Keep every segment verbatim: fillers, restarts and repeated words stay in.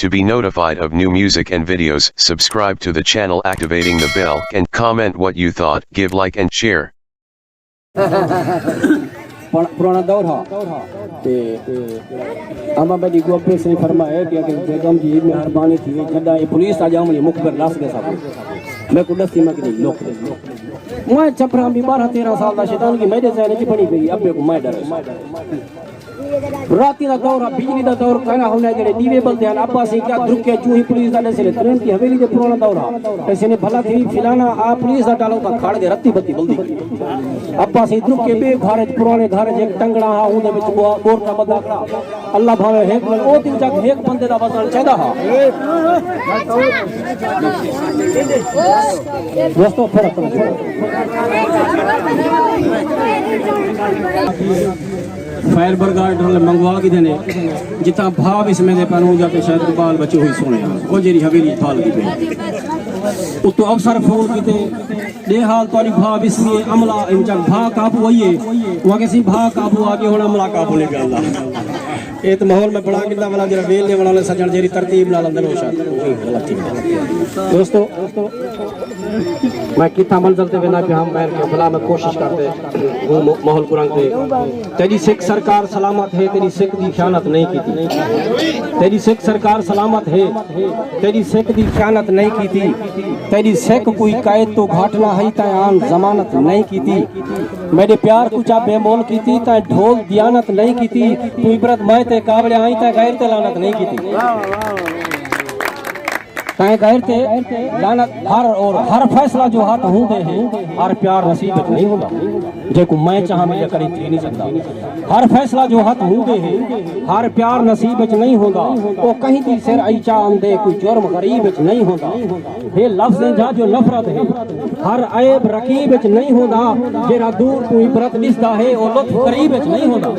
To be notified of new music and videos, subscribe to the channel activating the bell and comment what you thought, give like and share. پرانا دور ہا۔ تے اما بڑی کو اپنے سے فرمایا کہ اگر بیگم جی مہربانی تھی، جدا یہ پولیس آ جاؤں، یہ مخبر لاس گئے سب۔ میں کو دستی میں کہ لوک میں چھپرا بھی بارہ تیرہ سال دا شیطان کی میرے ذہن کی بنی گئی، ابے کو میں ڈر۔ راتی دا دور آ، بجلی دا دور کائنا ہونا، جڑے دیوے بلدے ہن، ابا سی کیا درکے چوہی پولیس دا ڈسے، ترین کی حویلی دے پرانا دور آ۔ ایسے نے بھلا تھی فلانا آ پولیس دا ڈالو تا کھڑ کے رتی بتی بلدی۔ ابا سی درکے بے گھر وچ، پرانے گھر وچ ایک ٹنگڑا ہا، اون دے وچ بو-، بورٹا بندہ کھڑا۔ اللہ بھاوے ہک من او دل جگ ہک بندے دا وزن چاہیدا ہا۔ دوستو، پھر، پھر، پھر۔ فائر برگاڈ والے منگوا کے دینے، جتنا بھاو اس میں دے پانو جا کے شاید بال بچے ہوئی سونے ہیں۔ وہ جیری حویلی بال کی پہ۔ اتو افسر فون کیتے، دے حال تاری بھاو اس میں عملہ انچک بھا قابو آئیے، وہ کسی بھا قابو آگے ہونا عملہ قابو لے گیا اللہ۔ اے تے ماحول میں بڑا کتا والا جڑا ویل دے والا نے سجن جیری ترتیب نال اندر ہو شاید۔ دوستو، میں کتھاں منزل تے وینا پیا ہم مہر کے بلا میں کوشش کرتے ہوں ماحول قرآن تے۔ تیری سکھ سرکار سلامت ہے، تیری سکھ دی خیانت نہیں کیتی۔ تیری سکھ سرکار سلامت ہے، تیری سکھ دی خیانت نہیں کیتی۔ تیری سکھ کوئی قید تو گھٹ نہ ہئی، تیں آن ضمانت نہیں کیتی۔ میرے پیار کو چا بے مول کیتی، تیں ڈھول دیانت نہیں کیتی۔ تو عبرت میں تے قابل آئی، تیں غیر تے لعنت نہیں کیتی۔ تائیں غیر تے لعنت ہر اور ہر فیصلہ جو ہاتھ ہوندے ہیں، ہر پیار نصیب وچ نہیں ہوندا۔ جے کو میں چاہاں میں کری تھی نہیں سکدا۔ ہر فیصلہ جو ہاتھ ہوندے ہیں، ہر پیار نصیب وچ نہیں ہوندا۔ او کہیں دی سر ائی چا آندے، کوئی جرم غریب وچ نہیں ہوندا۔ ہے لفظ جا جو نفرت ہے، ہر عیب رقیب وچ نہیں ہوندا۔ جیرا دور تو عبرت ڈسدا ہے، او لطف قریب وچ نہیں ہوندا۔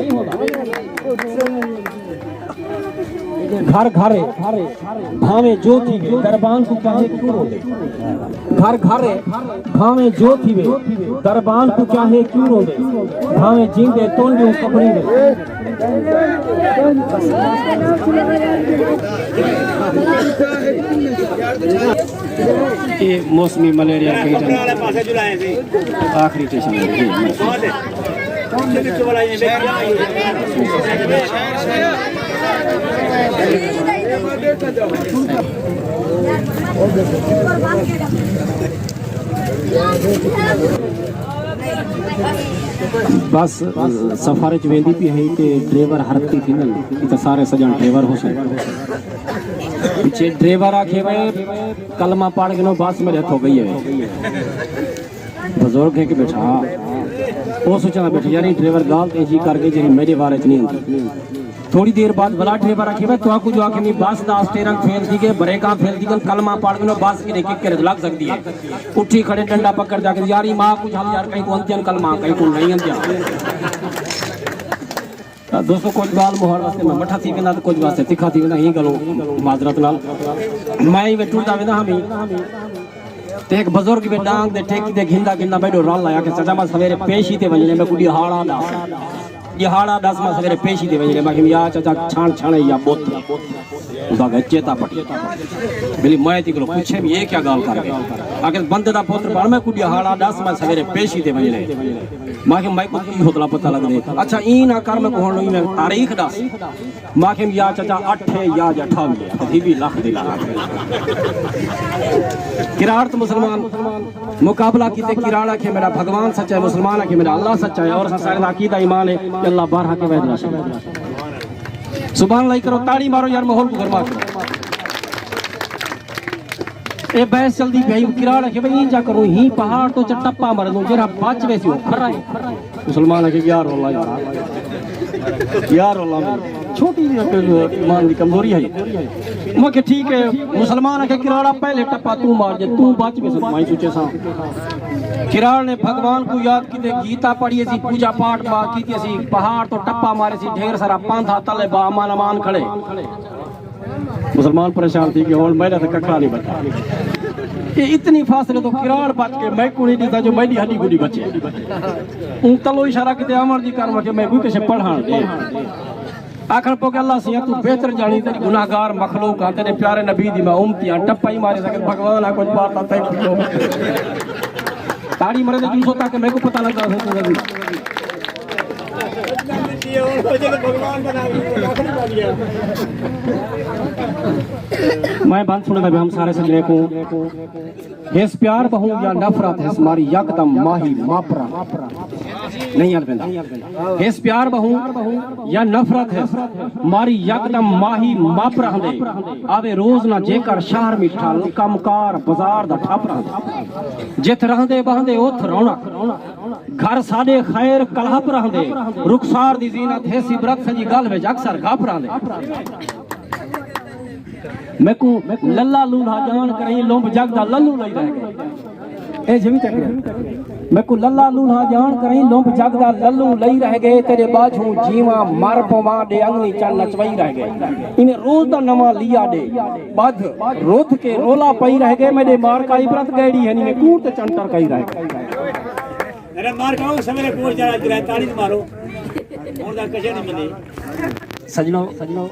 گھر گھر ہے، بھاویں جو تھی وے، دربان کو چاہے کیوں روندے۔ گھر گھر ہے، بھاویں جو تھی وے، دربان کو چاہے کیوں روندے۔ بھاویں جیندے تونڈیوں قبریں دے۔ یہ موسمی ملیریا کیٹن آخری ٹیشن ہے۔ بس سفر وچ ویندی پئی ہئی تے ڈرائیور حرکتی تھیندن، اتھاں سارے سڄݨ ڈرائیور ہوسن۔ پچھے ڈرائیور آکھے وے، کلمہ پڑھ گھنو، بس میݙے ہتھوں ڳئی ہے۔ بزرگ ہے کہ بیٹھا، او سوچݨا بیٹھا، یار اے ڈرائیور ڳالھ تے جی کر ڳئے جیڑھی میݙے وارے وچ نہیں ہوندی۔ تھوڑی دیر بعد ولا ڈرائیور آکھے وے، تہاکوں جو آکھے نہیں، بس دا اسٹیئرنگ فیل تھی ڳئے، بریکاں فیل تھی ڳئن، کلمہ پڑھ گھنو، بس کݙے کک کرے لڳ سڳدی ہے۔ اٹھی کھڑے ݙنڈا پکڑ تے آکھے، یار ایں ماں کوں جھل یار، کہیں کوں آندیاں کلمہ، کہیں کوں نہیں آندیاں۔ تاں دوستو، کجھ ڳالھ مہاڑ واسطے میں مٹھا تھی وینداں تے کجھ واسطے تکھا تھی وینداں، ایں ڳالھوں معذرت نال۔ میں ایویں ٹردا ویندا ہمی تے ہک بزرگ وی ݙانگ دے ٹھیکی تے گھندا گھندا میݙو رل آیا کہ چچا، میں سویرے پیشی تے ونڄݨے، میکوں ݙیہاڑا ݙس، ݙیہاڑا ݙس، میں سویرے پیشی تے ونڄݨے۔ میں آکھیم یا چچا، چھݨ چھݨ ہے یا بت؟ اُس آکھیا چیتا پٹی۔ بھلی میں تیکوں پچھیم اے کیا ڳالھ کر ڳئے؟ آکھے بندے دا پتر بݨ، میکوں ݙیہاڑا ݙس، میں سویرے پیشی تے ونڄݨے۔ میں آکھیم میکوں کی ہوتلا پتہ لڳدے؟ اچھا ایں نہ کر، میکوں ہݨ ایویں تاریخ ݙس۔ میں آکھیم یا چچا، اٹھ ہے یا اٹھاوی ہے، تقریبی لکھ دی لاݨت۔ کراڑ تے مسلمان مقابلہ کیتے، کراڑ آکھے میݙا بھڳوان سچا ہے، مسلمان آکھے میݙا اللہ سچا ہے، اور اساں سارے دا عقیدہ ایمان ہے کہ اللہ بارہا کے وحدہ لا شریک۔ سبحان اللہ کرو، تاڑی مارو یار، ماحول کوں گرما کرو۔ اے بحث چلدی پئی، کراڑ آکھے بھئی اینجھا کرو، ایں پہاڑ توں چا ٹپا مردوں، جیڑھا بچ ویسی او کھرا ہے۔ مسلمان آکھے یار واللہ یار، یار واللہ چھوٹی جی ایمان دی کمزوری ہے۔ میں آکھیا ٹھیک ہے۔ مسلمان آکھے کراڑا پہلے ٹپا توں مار، جے توں بچ ویسیں میں سوچے ساں۔ کراڑ نے بھڳوان کوں یاد کیتے، گیتا پڑھی اسی، پوجا پاٹ با کیتی اسی، پہاڑ توں ٹپا مارے سی، ڈھیر سارا پاندھا تلے با امان امان کھڑے۔ مسلمان پریشان تھی ڳئے، ہݨ میݙا تاں ککھا نہیں بچا۔ اے اتنی فاصلے توں کراڑ بچ کے میکوں نہیں ݙسدا جو میݙی ہݙی گݙی بچے۔ اوں تلو اشارہ کیتے آوݨ دی کر، میں آکھیا میکوں کسے پڑھاوݨ ݙے۔ آکھݨ پو کہ اللہ سیاں توں بہتر ڄاݨیں، تیݙی گناہگار مخلوق ہاں، تیݙے پیارے نبی دی میں امتی ہاں، ٹپا ہی مارے سڳے بھڳوان آ کجھ پار تاں تھئی کجھ۔ تاڑی مرے دے جلسو تاکہ میکوں پتہ لڳدا سئیں توں نبی۔ میں بند سݨدا پیاں ہم سارے سڄݨیں کوں۔ ہس پیار ٻہوں یا نفرت ہس، ماری یکدم ماہی ماپرا نہیں ہل ویندا۔ ہس پیار ٻہوں یا نفرت ہس، ماری یکدم ماہی ماپرا ہندے۔ آوے روز نہ جیکر شہر مٹھل، کم کار بازار دا ٹھپ رہندے۔ جتھ رہندے ٻہندے اتھ رونق، گھر ساݙے خیر کلہپ رہندے۔ رخسار دی زینت ہس عبرت، سڄی ڳالھ وچ اکثر گھپ رہندے۔ میکوں للا لولھا ڄاݨ کرئیں، لمب جڳ دا للو لئی رہ ڳئے۔ اے جیویں چکر۔ میکوں للا لولھا ڄاݨ کرئیں، لمب جڳ دا للو لئی رہ ڳئے۔ تیݙے ٻاجھوں جیواں مر پواں، ݙے انگلی چن نچوئی رہ ڳئے۔ ایویں روز دا نواں لیا ݙے، ٻدھ رُدھ کے رولا پئی رہ ڳئے۔ میݙے مار کائی برت ڳئڑی ہنی میں کوڑ تے چن ٹرکائی رہ ڳئے۔ میرا مار کاؤ سویرے کوڑ جا گرائے تاڑی مارو۔ ہݨ دا کجھ نہیں ملے۔ سڄݨو، سڄݨو،